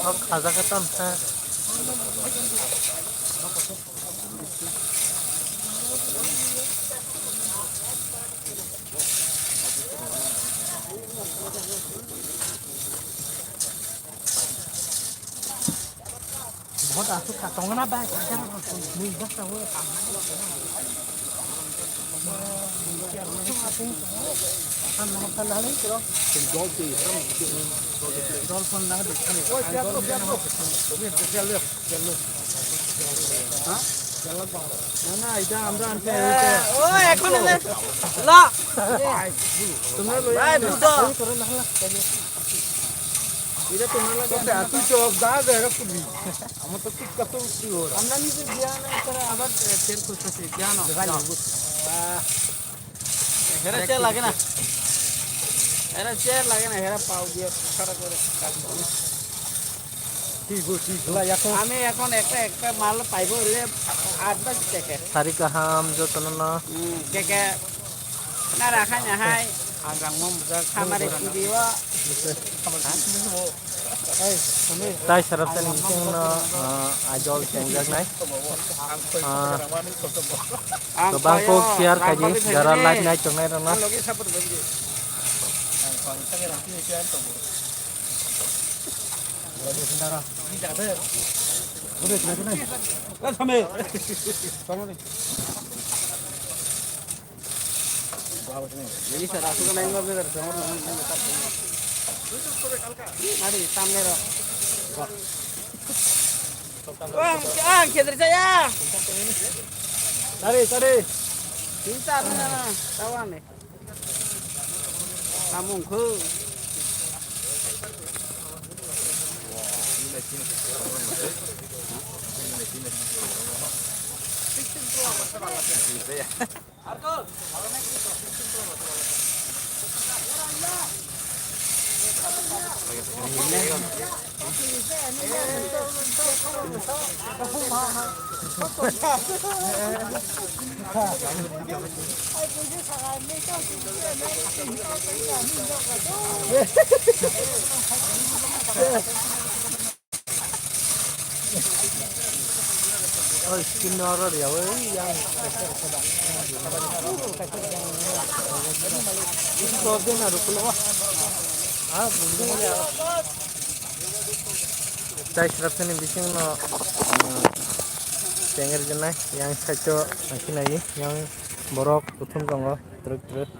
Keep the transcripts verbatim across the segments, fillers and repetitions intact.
Khajak khe tamo khe. Bahut aswk ka tongna bai ka. ও, এখন এলে ল। তোমরা লই ভাই, আনো। বুঝো। এটা তোমরা লাগে। ওকে, আর তুই তো যা যা, এরা খুবই। আমার তো খুব কত উঠছি ওরা। আমরা নিজে বিয়া না করে আবার, এ, ফের করতেছি, বিয়া না। ভাই, যাও। বুঝ। আহ, হেরা চেয়ার লাগে না। হেরা চেয়ার লাগে না, হেরা পাও দিয়ে খাড়া করে কাজ করে। ঠিক, ঠিক। আমি এখন একটা, একটা মাল পাইবো হইলে আট দশ টাকা। Sari kaham jotono no. হুম, কে কে না রাখা না হয়। Ang rang mo mujak. Hamari video. Tai sarap tani bising no, ah, ajol chengjak nai. Ah, ang kwbang kok share khaidi, jara like nai tongnai rok no. Ang, ang, kedri saya. Tadi, tadi. Pintar na, na, na. Tawa ni. Tamung khu. Oi, skin no aro ya, oi, yang. Itu apa na rukulo? Ah, bukan ya. Tai srapsani bising no, hmm, tenger jenai, yang saito, akhina yang borok kuthum tongo, truk truk.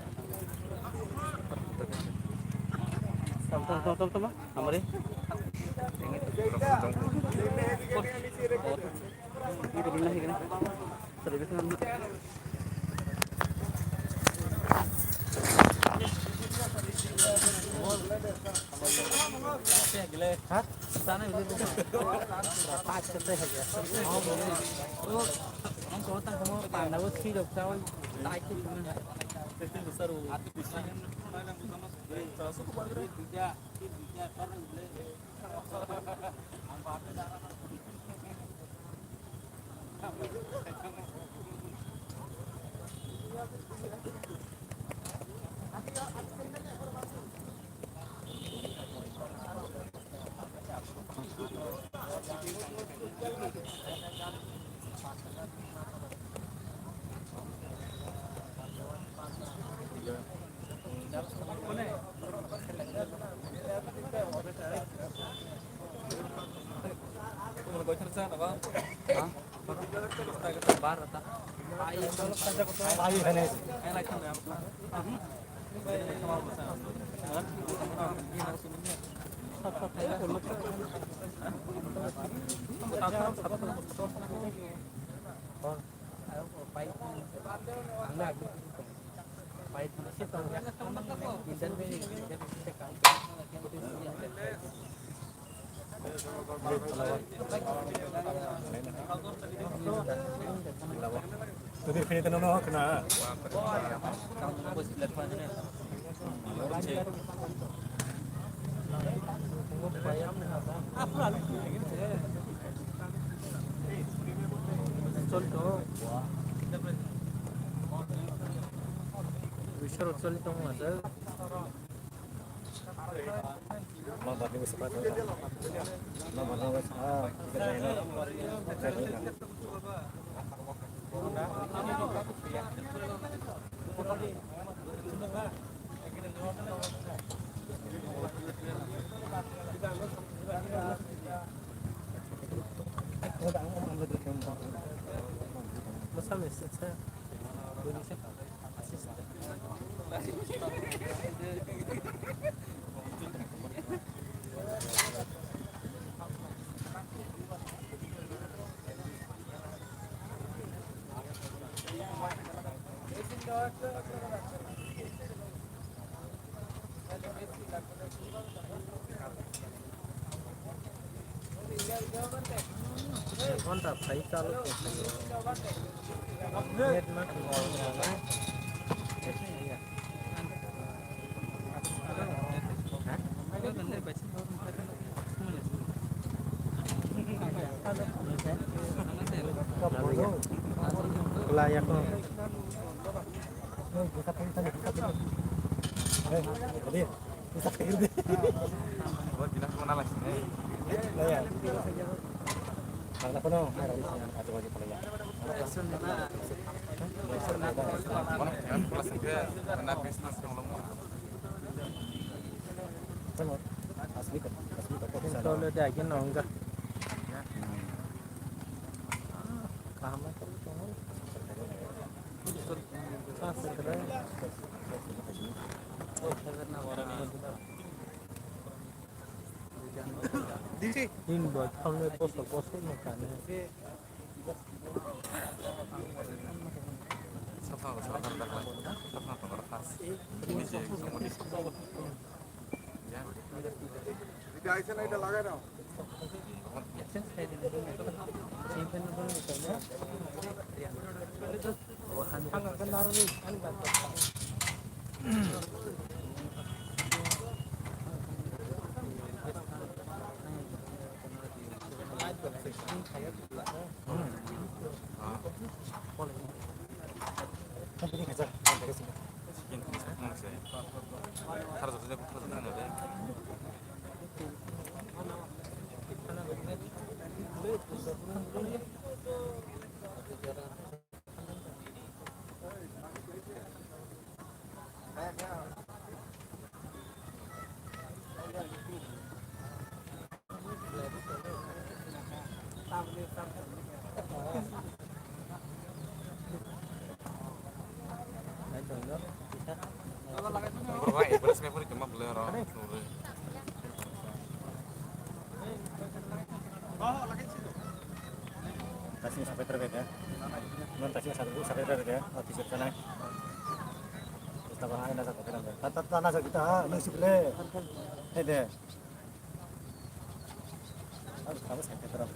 Tama, tama, tama, tama. Amari. Tudir fini tano no kena. Bisor choli tong masa. Ghonta phai chalo. Net ma. Kula ya ko. Tole de agi nongga. Kaham. Tin bwthang ni bosor bosor no kani. Tasing sapetra beda. Non tasing satu sapetra beda. Officer sana. Kita bahas nasa kita. Tata nasa kita ha, nasi bele. Hede. Harus kamu sapetra.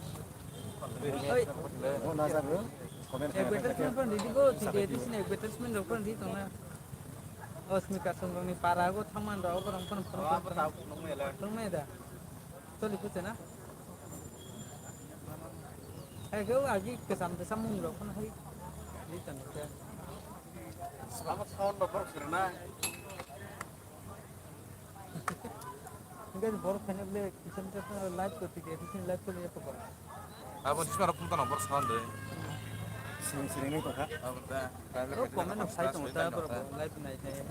Oh, nasa bro. Komen. Advertisement pun di go, di advertisement pun di tong na. Oh, Smita Songrong ni para go thaman rok, borok pun pun pun. Tong na da. Choli kuchena. Hai khe o agi kwcham kwcham mung rok phano hai. Ri tong khe. Sound rok phano sirna. Hingke borok phano le kicham kicham live kwtwi khe, kicham live kwtwi khe. Abo sisma rok phone tano borok sound de. Siring siring ni tongkha. Abo da. O comment rok sai tongo ta borok live nai nai.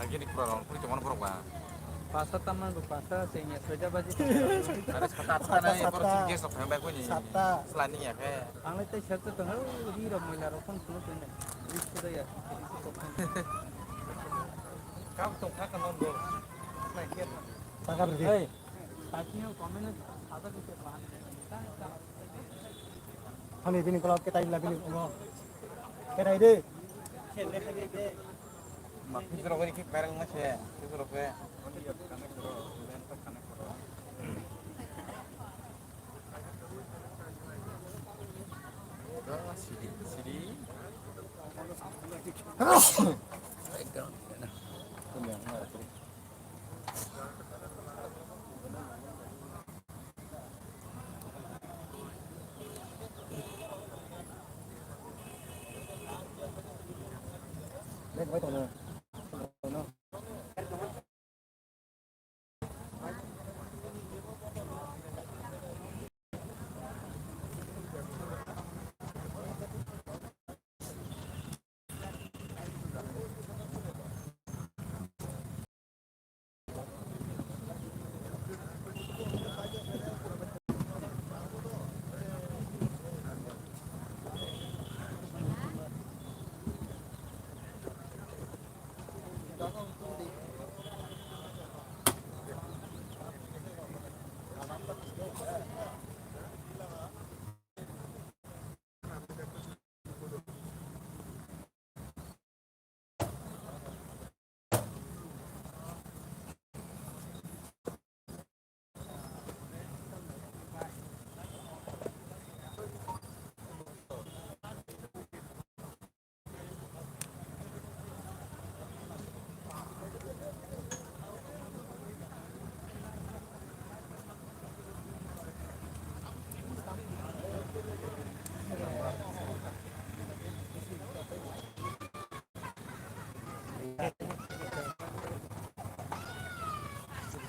Agini pura rong puri tongmani borok ba. Pasta tamani bo pasta sengya soja baji. Are sata atta nai borok sing gas rok phang bai koni. Sata. Slani ya khe. Ang lai tai sir to tongo ri rok moila rok phone phone tong nai. Ri soda ya. Kam tong kha ka non do. Nai khe. Taka beri. Hey. Taki no comment ada khe ba. Hani bini kolok ketai la bini ulo. Ketai de. Ma pijro gori ki perang ma se. Pijro ke. Sidi, sidi.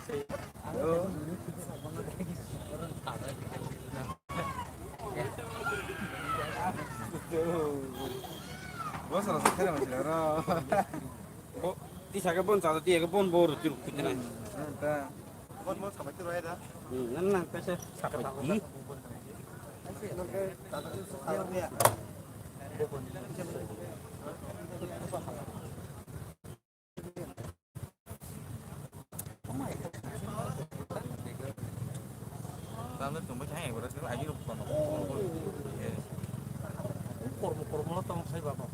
Bosra sa khere machine ro. Bo, tisa ke bon sa, tiya ke bon bor churuk khutna. Hmm, ta. Bon bon sabai tu raya da. Hmm, nan nan kasa sabai di. Tamo tongbai thang, ebo rok lagi rok kono. Kormo, kormo no tamo khai baba.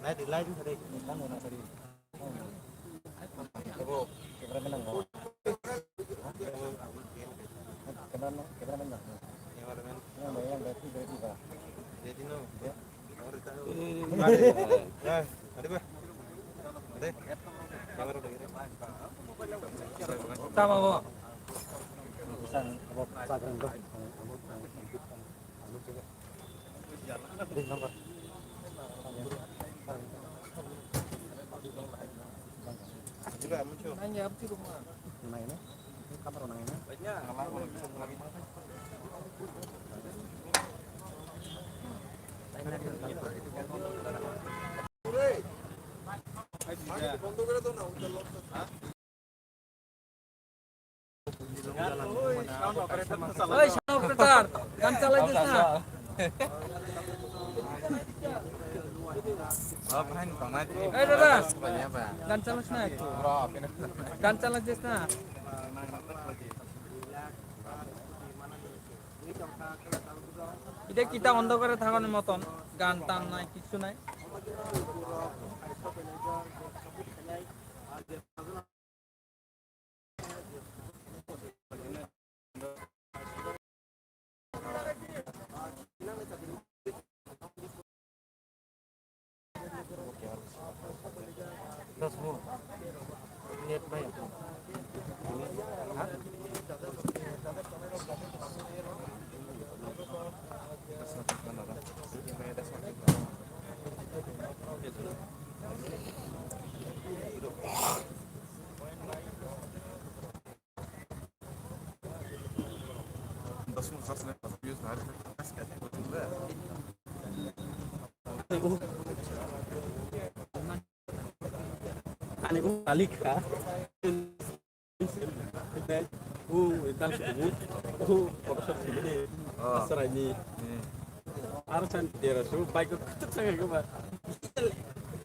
Lai di, lai di, lai di. Abo, cameraman ang bawa. Cameraman, cameraman ang bawa. Yang bawa, yang bawa, yang bawa. Jadi no. Ya. Tama bo. Oi, sound operator, gan chalai dis na. Ei, dada, gan chalai dis na. Gan chalai dis na. Ite kita ondo kore thangani moton, gan tan nai, kichu nai. Ani u alika. U, u, u, professor sini. Asrai ni. Arsan dera su, baik ko kutuk sangai ko ba.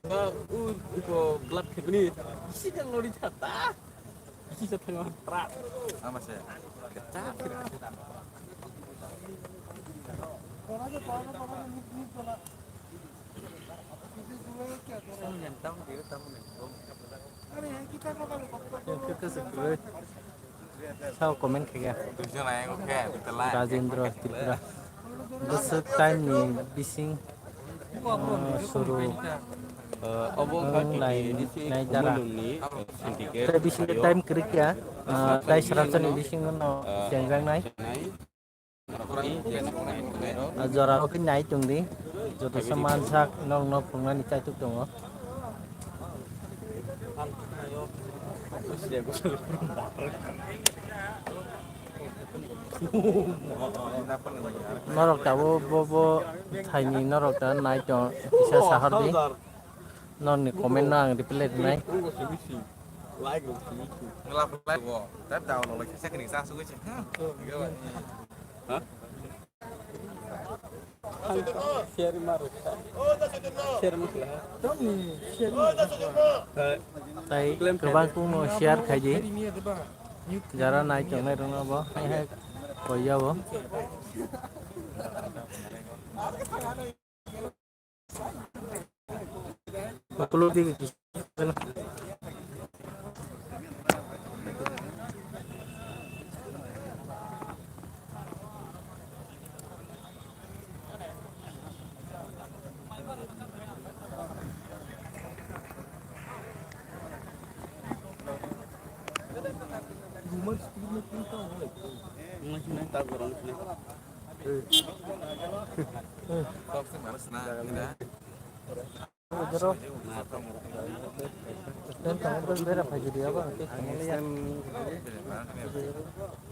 Ba, u, u ko blood kebini. Sini lori thata. Kisa thangma prak. Ama se. Kecap kira. Sao comment khe khe. Rajendra Tripura. Bwswk time ni bising, uh, suru, uh, nai, nai dara. Tei bising time kwrwi kha, uh, tai sramsani bising no chengjak nai. Ah, jora o khe nai tong di, joto se mansak nok nok phungnani chaituk tongo. Norok tabuk bo, bo thaini norok ta nai tong kisa sahor di. Norokni comment no ang reply rwnai. Share ma rwkha. Share ma khlai ha. Tei kwbangkukno share khaidi. Jara nai tongnai rokno bo hai hai koiya bo. Ukuluk di.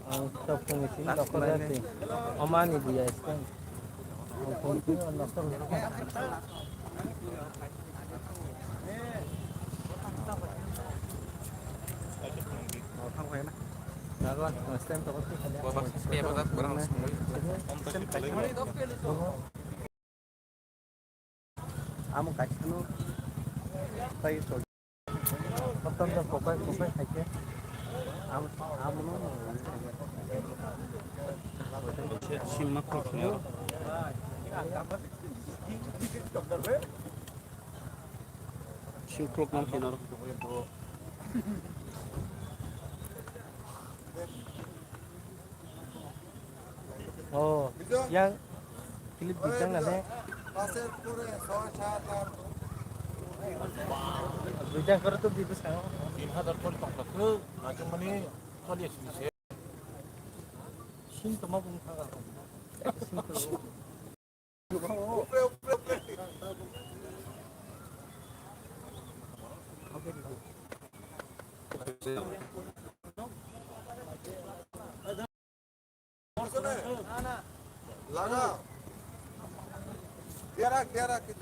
Ang stop ko machine, nokol dati. Omani dia stand. Ang phone ko nokol. Stand to. Amo kaisa no tai to. Kotor da kopai kopai khaikhe. Am, amono. Simma khoknyo. Sim khoknam khinaro. Oh, yang clip bijang na le. Bijang karo to di bwskango. Tin hazar kori tongkha khe, najwk mani kali sini se. Sim toma bung thaga. Laga. Kera, kera, kera.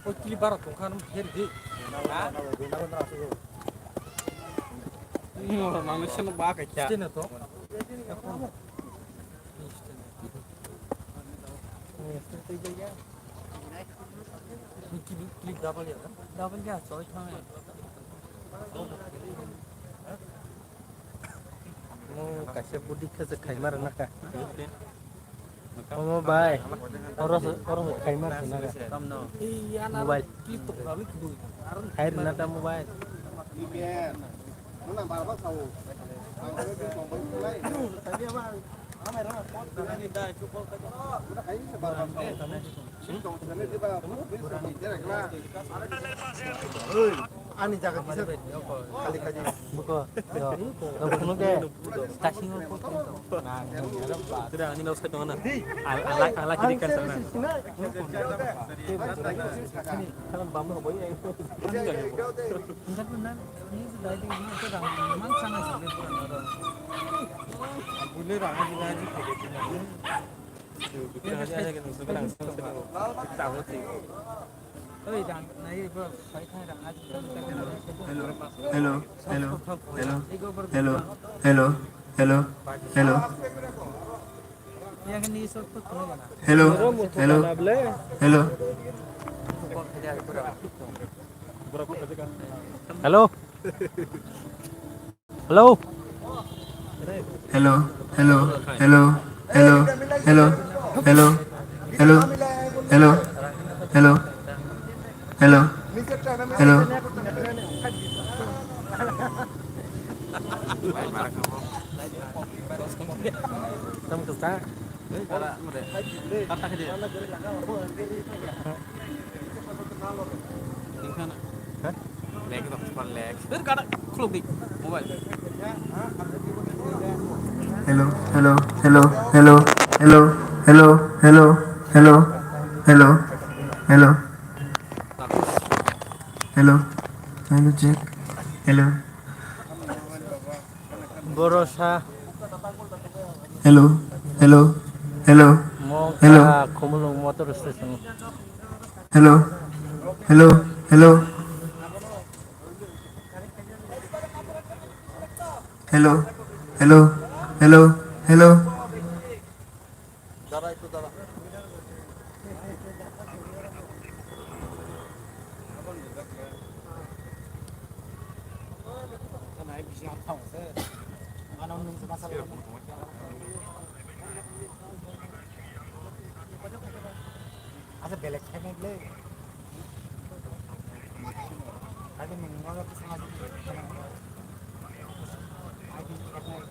O kili bara tongkha nung pher di. Nang seno ba ka kya. Seno to. Kili, kili double ya. Double ya, sorry, thang. Mo kaisa budi khe se khaima rwna kha. Omo bai. Oro se, oro se khaima rwna kha. Mobile. Khai rwna ta mobile. Ani jaga kisa khali khaji. Buko, yo. Buko no ke. Kasing ko. Nah, ini lo sekarang mana? Ala, ala, ala kiri kan sana. Kalau bambu boy. Hello, hello, hello, hello, hello, hello, hello, hello, hello, hello, hello. Hello. Hello. Hello, hello, hello, hello, hello, hello, hello, hello, hello, hello, hello, hello. Tamo kasa. Kata khe de. Tingkana. Leg dong, leg. Ber kata khuluk di. Mobile. Hello, hello, hello, hello, hello, hello, hello, hello, hello, hello, hello, hello, hello, hello, check, hello. Borosa. Hello, hello, hello, Mo hello. Kaha Khumulwng motor station. Hello, hello, hello. Hello, hello, hello, hello. দাঁড়া, একটু দাঁড়া। Acha, belek khe nai le. Kali mung ma ga tisa ma. Ai di khe nai.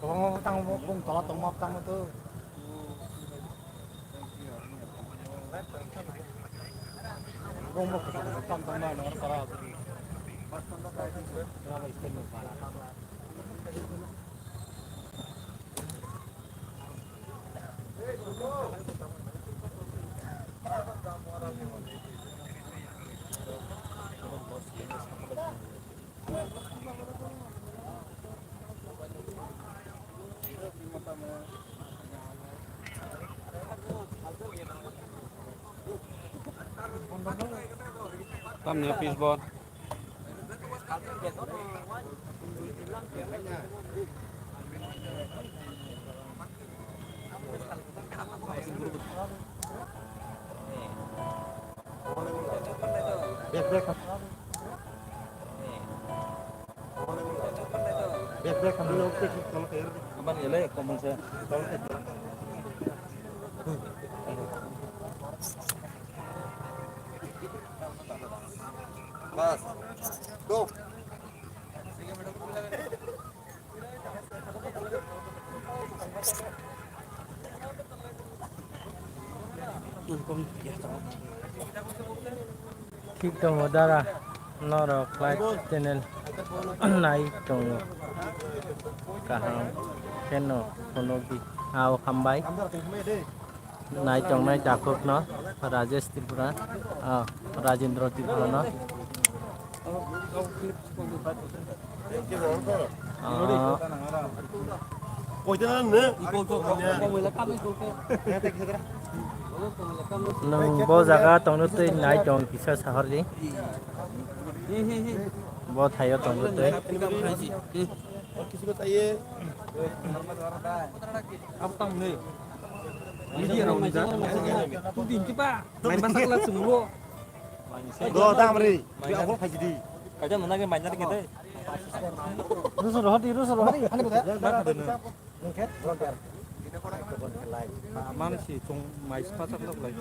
Kobang ma tang mo, bung tola tong ma tang mo to. Bung mo tang tang ma no tola. Tola ma isten mo para. Tamni office bor. Bas. Go. Thik tongo dara, norok live channel nai tongo. Kaham kheno phunukdi. Ao hambai. Nai tongnai takhukno Rajesh Tripura, ah, Rajendra Tripura no. Ah, nwng bo jaga tongno twi nai tong kisa sahordi. Bo thaio tongno twi. Video rok nijak. Tudin kiba. Mai masak la sungwo. Do dam ri. Bi akol khaji di. Kaja nana ke mainar ke dai. Rusul rohadi, rusul rohadi. Ani bada. Mana si chung mai spa sak lok lai.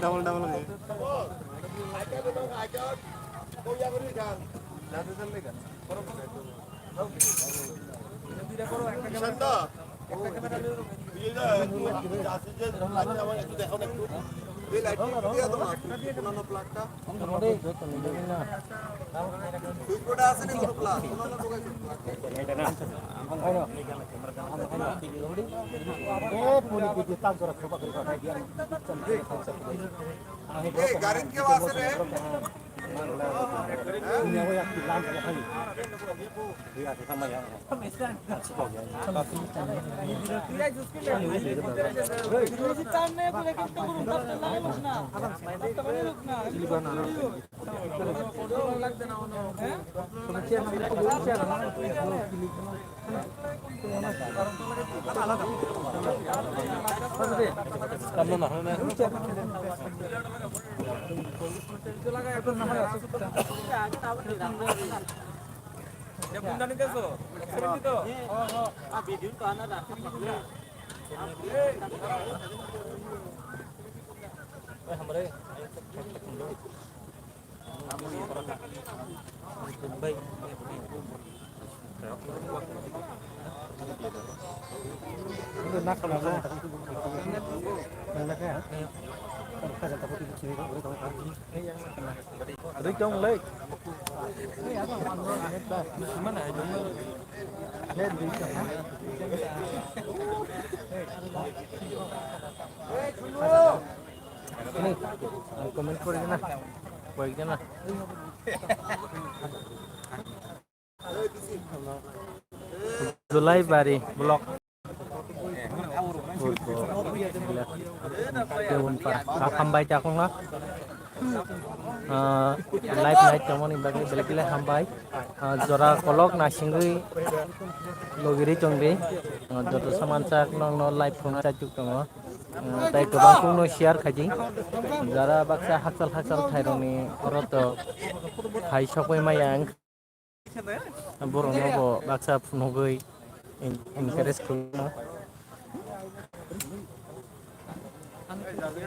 Double, double. এই গাড়িত কেউ আছে রে? Adui tong lai. Ni, ang comment kori na. Koi na. Julaibari block. Hambai chakungna. Ah, live night tongmani bagwi belai belai hambai. Ah, jora kolok naisingwi logiri tongdi. Ah, joto saman chak nokno live phunukna chajak tongo. Ah, tai kwbang kungno share khaidi. Jara baksa hakchal hakchal thairokni oro to phai sokwi maya wng. Borokno bo baksa phunugwi en-, encourage khlaiwi.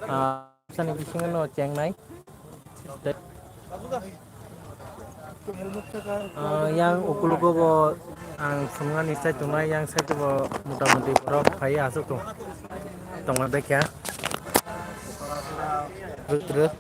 Ah, baksa ni bisingo no chengnai. Ah, yang ukulugo bo ang phunuknani side tongnai, yang side bo mota moti borok phai aswk tong-, tongma bekha. Rwk rwk.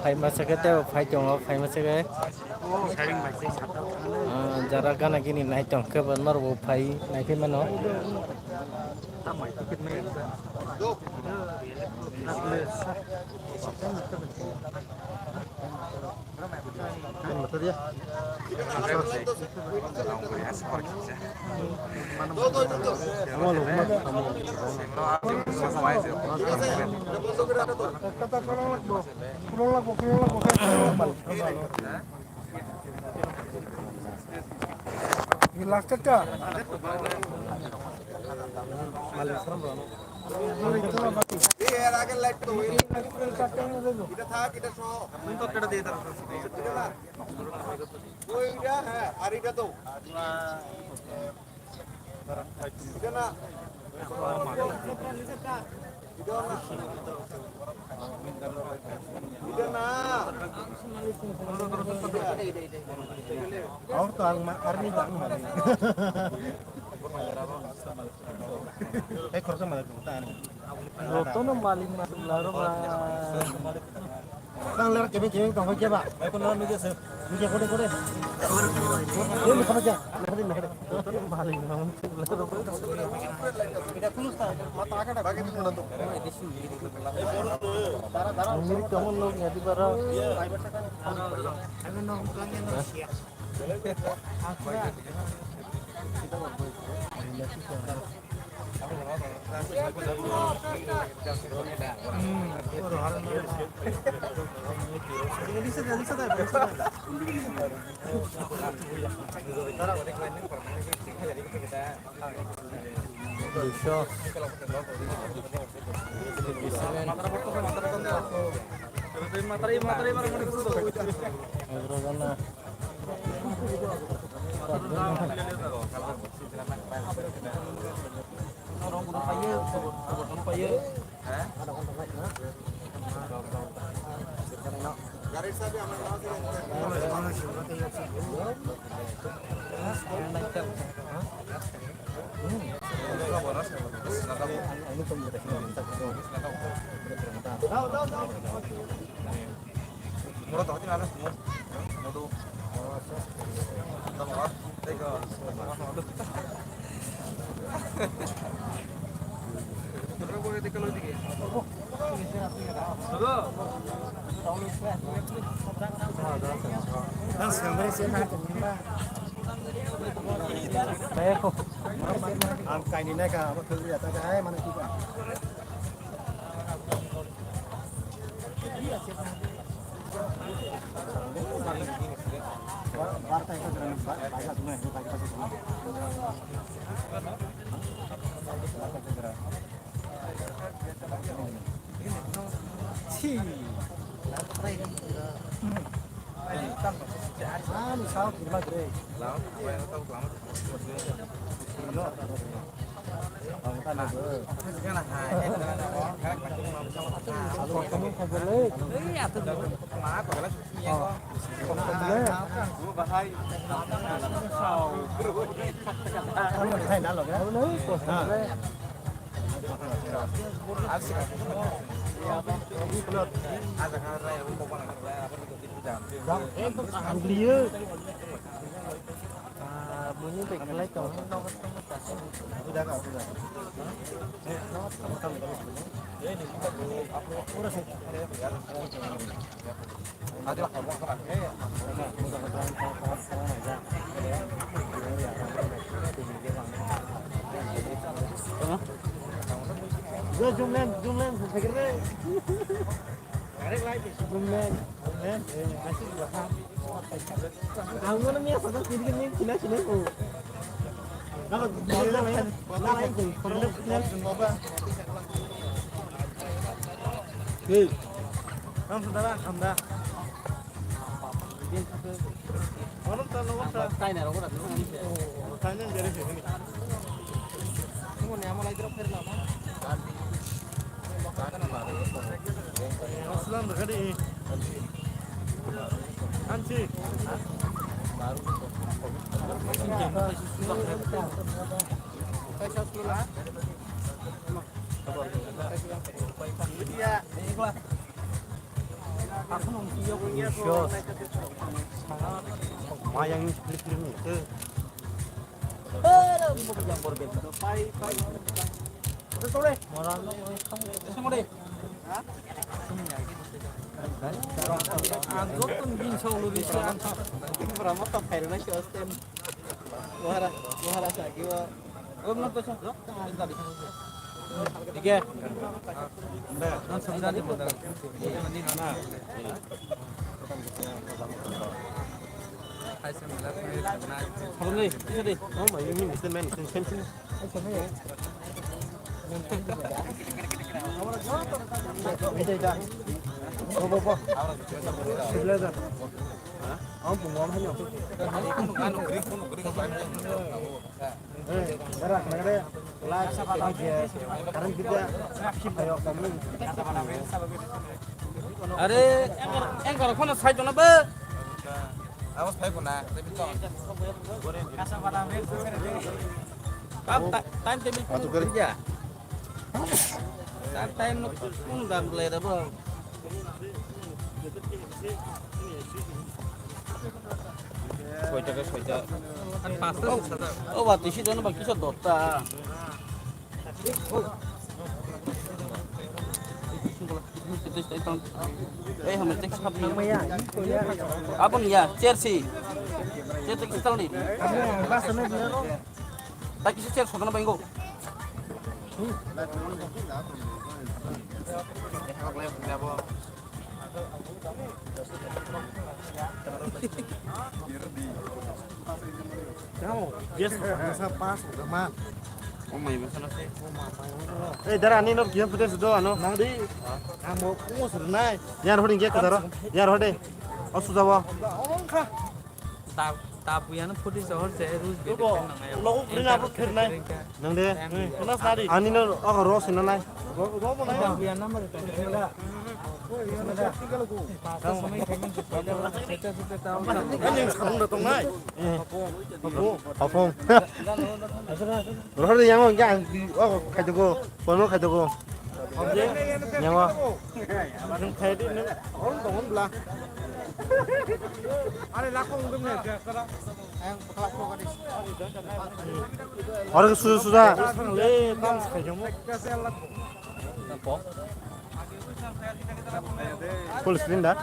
Phai masa khe tei phai tongo, phai masa khe. Ah, jara gana gini nai tong khe bo norok bo phai nai khe mano. ওইটা, হ্যাঁ, আর এটা তো। এটা না। এটা না। এটা না। Ahora está arma, arma y arma. Rotono malik masuk laro ba. Nang ler kebeng kebeng tong khe ba. Ai ko nang nuje se. Nuje kore kore. Ye mi khama ja. Nahade nahade. Rotono malik masuk laro ba. Amir kamu lo ngadi bara. Duiso. Egaroh jona. Ang kaini naikha abo thwgwi ya ta hai mane kiba. Buini bai khlai tong. Zoom lens, zoom lens, zoom lens. Ang mana miya sa ta sini ni sini sini ko. Nako dia lain lain ko. Hey, kamu sudah lah, kamu dah. Mana tak lo tak? Kain ada orang. Kain yang dari sini. Kamu ni amal lagi terus lama. Aslan, ready. Ansi. Mayang ni split ni. Ang joto ni bini saw lori se ang. Bora mo to phairwna se osten. Mohara, mohara sa ki o. O mo to sa. Dike. Nan samjani mo da. Hai samjani. Sorry, sorry. Oh my, you mean the man, the same thing. Are, engkar, engkar kono sai tona ba. Abo sai kona, tapi to. Kasa pada. Time table. Time time no kung dam le da ba. Soita ka soita. An pasta. O ba tisi jona ba kisa dotta. Eh, hamle tek sab ni. Abon ya, chair si. Chair tek sab ni. Bas na dia. Taki si chair sodana ba ingo. Yes, masa pas udah mah. Oh my, masa nasi. Eh, dara ani no kian pute sudo ano. Nang di. Ang mau kumus renai. Yar hodi ge kadaro. Yar hodi. Osu jabo. Tab, tab, yan photo johor je, rules be. Logo green apot khernai. Nang de. Kena sari. Ani no, ogo ro sina nai. Ro, ro bo nai. Tab, yan number. Ani sabun da tongnai. Hapung. Rohor yang yang, ogo khaitogo. Bono khaitogo. Nyawa. Nwng khaidi nwng hol tongo bla. Are lako ungdung ne. Oro suja suja. Le tam khaijamo. Full screen da.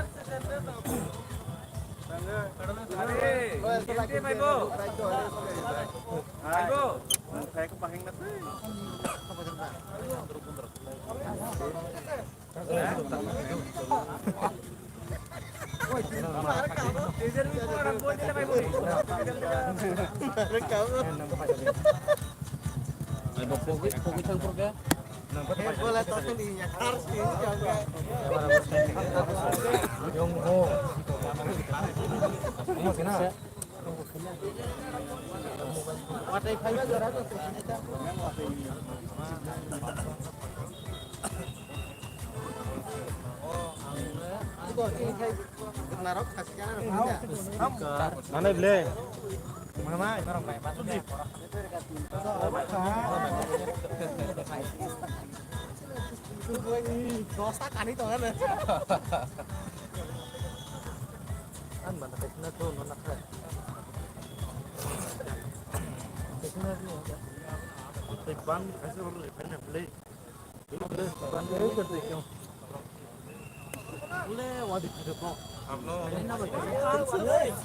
Mana ble? Dosta kani tongo na. An mana kaisa na to no na kha. Kaisa na to. Tei bang kaisa ro le phai na ble. Ble bang ro ke tei kyo. Ble wadi khe to.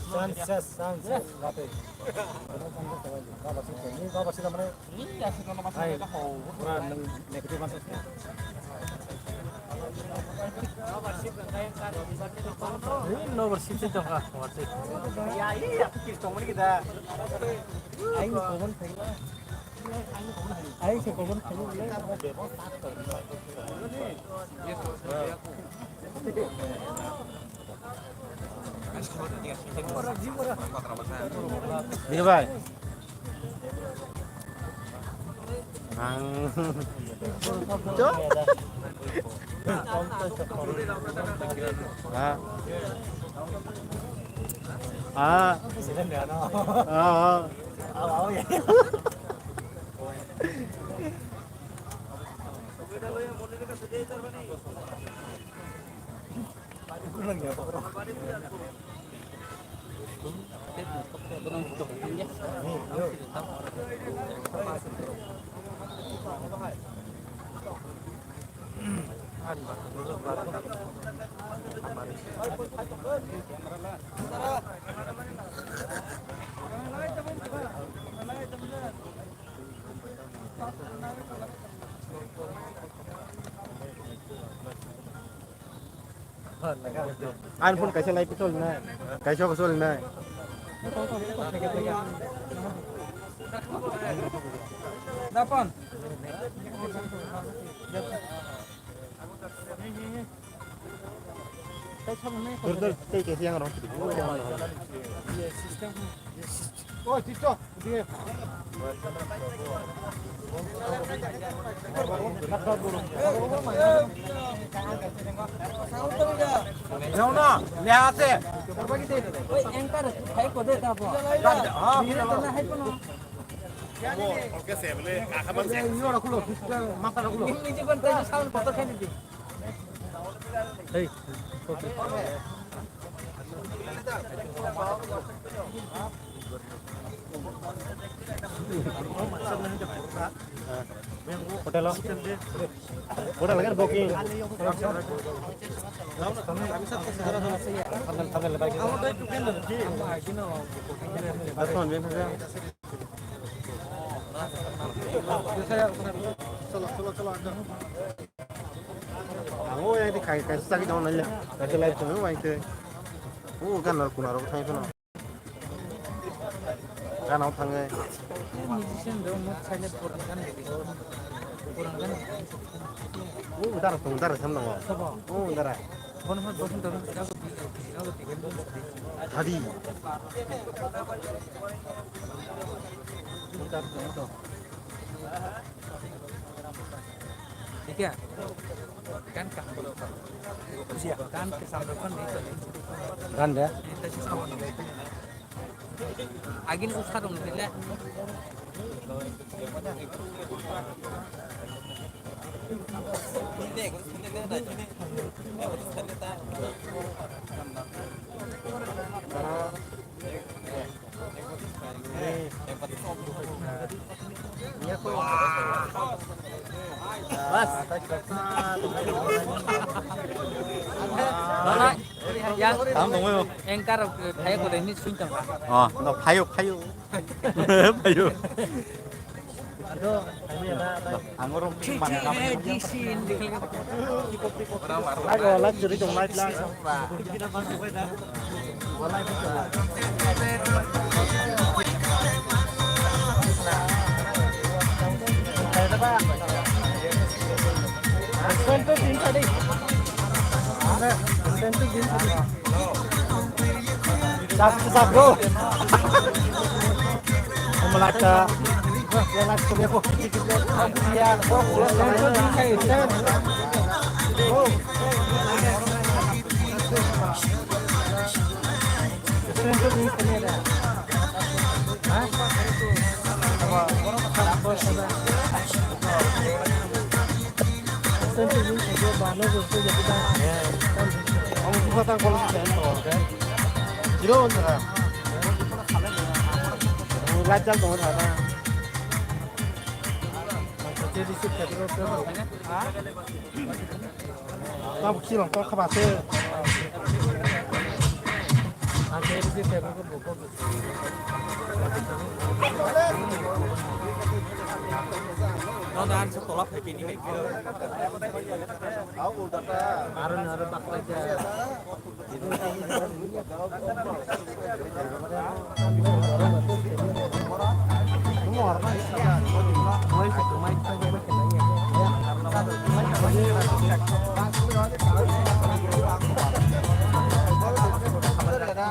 San ses san ses late. Baba sih ni baba sih mana? Hai, pura nang negative masa. Ini nomor sisi dong ah, mati. Aing komen thai. Aing se komen thai. Bini bai. Ang. Ha? Ha? Ah. Ah. Ani phone kaisa lai pitol nai, kaisa ko sol nai. Dapan. Dur, dur, tei kaisa yang rong. Oi, Tito. Yauna, lihat sih. Oi, anchor, hai kode ta po. Ha, hai kono. Oke, se bole, kaka ban se. Ini orang kulo, kita mata orang kulo. Ini juga tadi sound foto kan itu. Hey. Hotel. Hotel kan booking. Hotel, hotel. Ang o yang di kai kai sa ki dong nai le. Kai sa live tong wai te. O kan nar kuna ro thai kono. Kan o thang e. Musician do mo sai le pur kan de. Pur kan. O dara tong dara sam dong. O dara. Bono ma bosun tong. Hadi. Dikia? Kan kaham. Dikia? Kan kesamrokon di. Kan de? Agin usa dong dile. Bas. Bala, yang Tam tongwi. Anchor, eh, phayo kore ni swing tong kha. Ah, no, phayo, phayo. Phayo. Lago, light juri dong, light, light. Satu, satu. Malata. Tabuk kilang kok khaba se.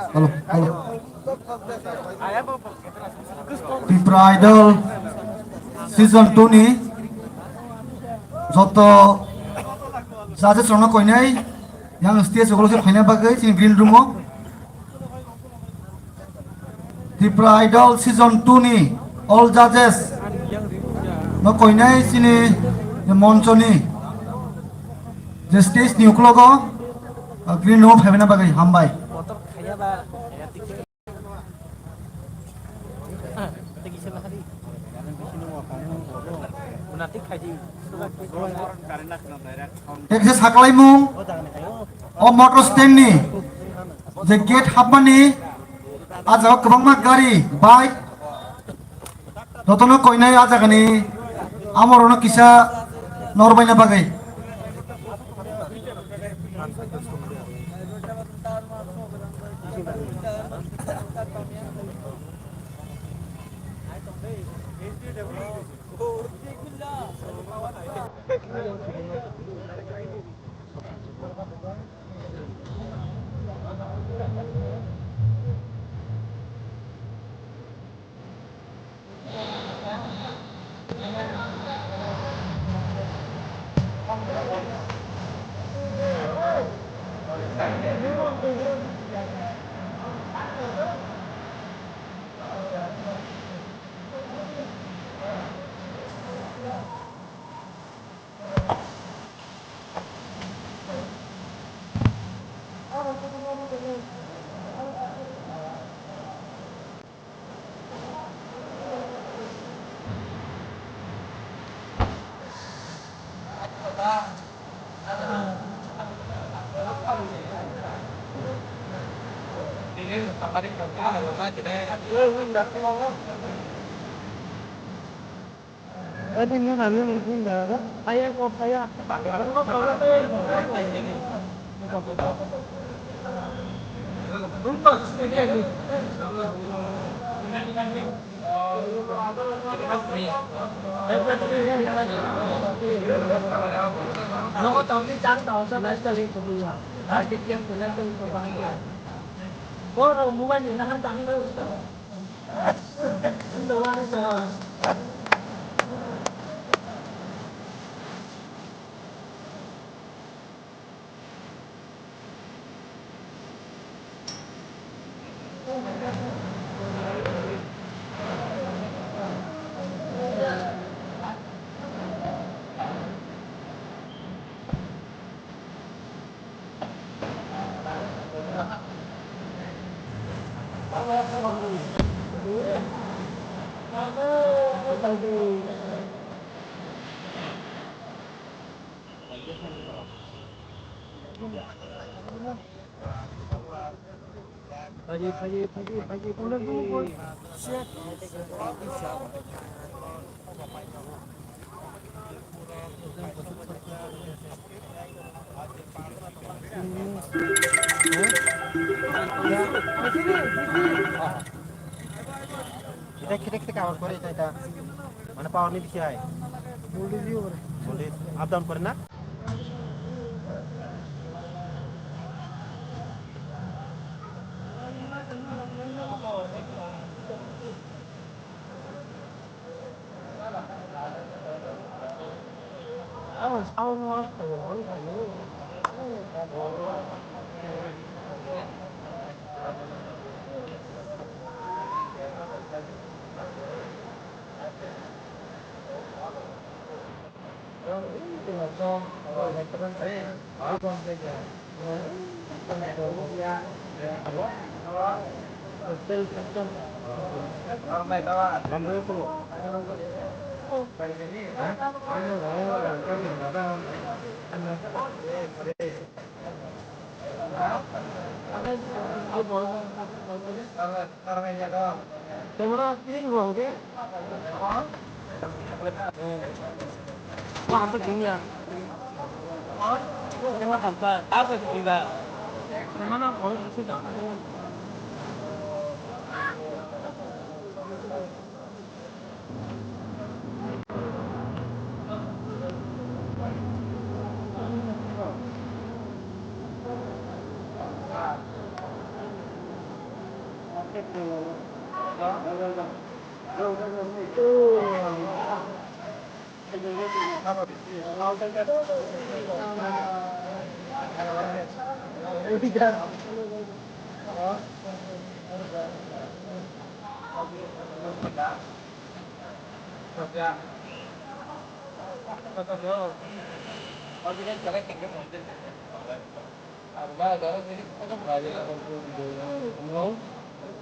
Hello, hello. Tipra Idol season two ni joto judges rokno koinai yang stage o se phaina bagwi chini green room o. Tipra Idol season two ni all judges no koinai chini je moncho ni je stage ni uklogo, uh, green room o phaina bagwi hambai. Ekse saklaimung o motor stand ni je gate hapmani, ah jaga kwbangma gari, bike, jotono koinai ah jagani amorokno kisa norbaina bagwi. Nogo tongni chang tong sa nai sa ling kudu ya. Arti kiam kunan tong ko bang ya. Bo ro mobile ni nahan tang lo. Ndo wani sa. এটা খেতে খেতে কাভার করে এটা, এটা মানে পাওয়ার নেই বেশি হয়। ভোল্টেজ দিয়ে করে। ভোল্টেজ আপ ডাউন করে না? Camera clean huwa ke? Wah, hampir dunia. Camera hampa, apa sih, Mbak? Camera, oh, sudah.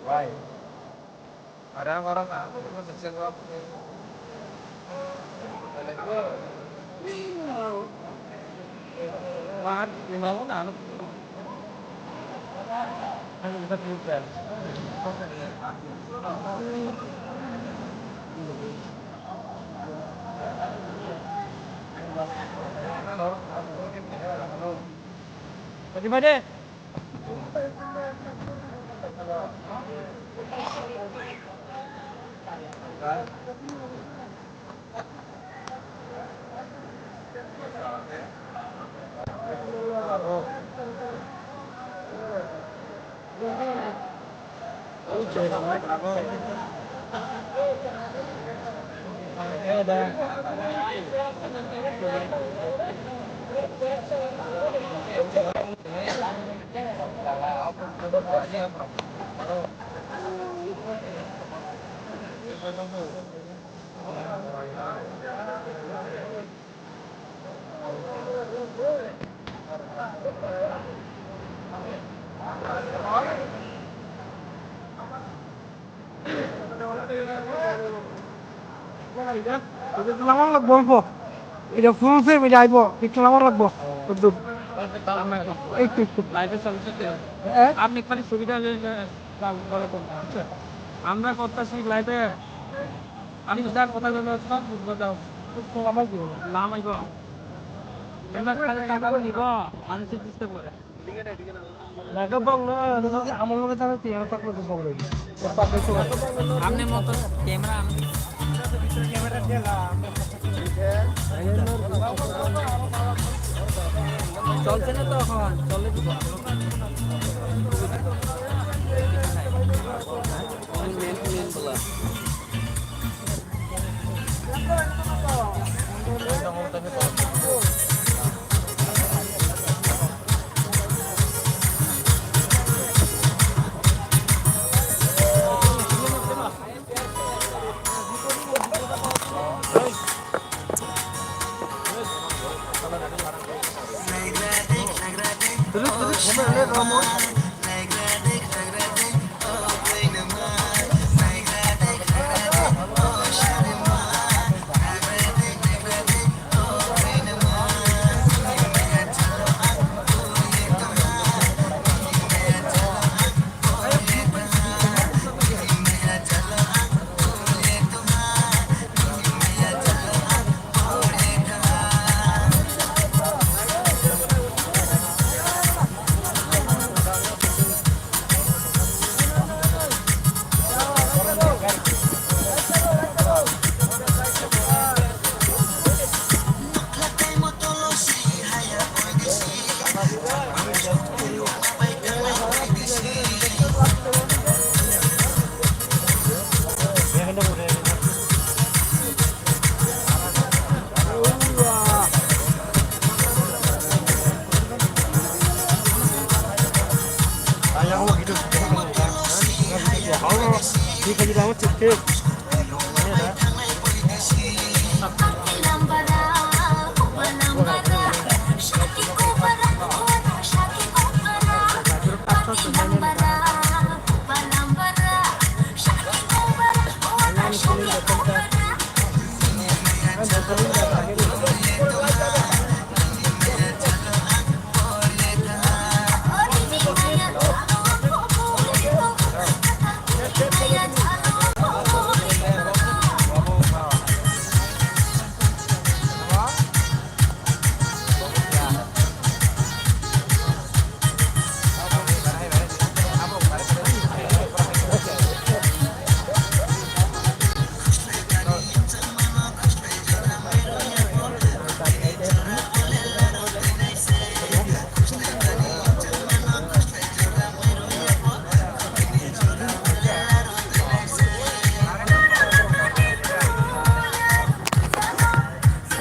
Why? Lamang lagbo po. Ida full frame ida aibo. Lamang lagbo. Ekdom. Ekdom, ekdom. Live-এ চলছে তো। হ্যাঁ? আপনি একটু সুবিধা হলে, আহ, আমরা করতেছি live-এ। আপনি যা কথা বলবেন, সব বুঝবো দাও। খুব কম আমায় দিও। লাম আইবো। এবার খালি টাকা নিব, মানুষের চেষ্টা করে। Naga bang no, no, no, amol no, tara tiara tak no, bang no. আপনি মতো ক্যামেরা আন। চলছে না তো এখন, চলে দিব। মেন, মেন বলা।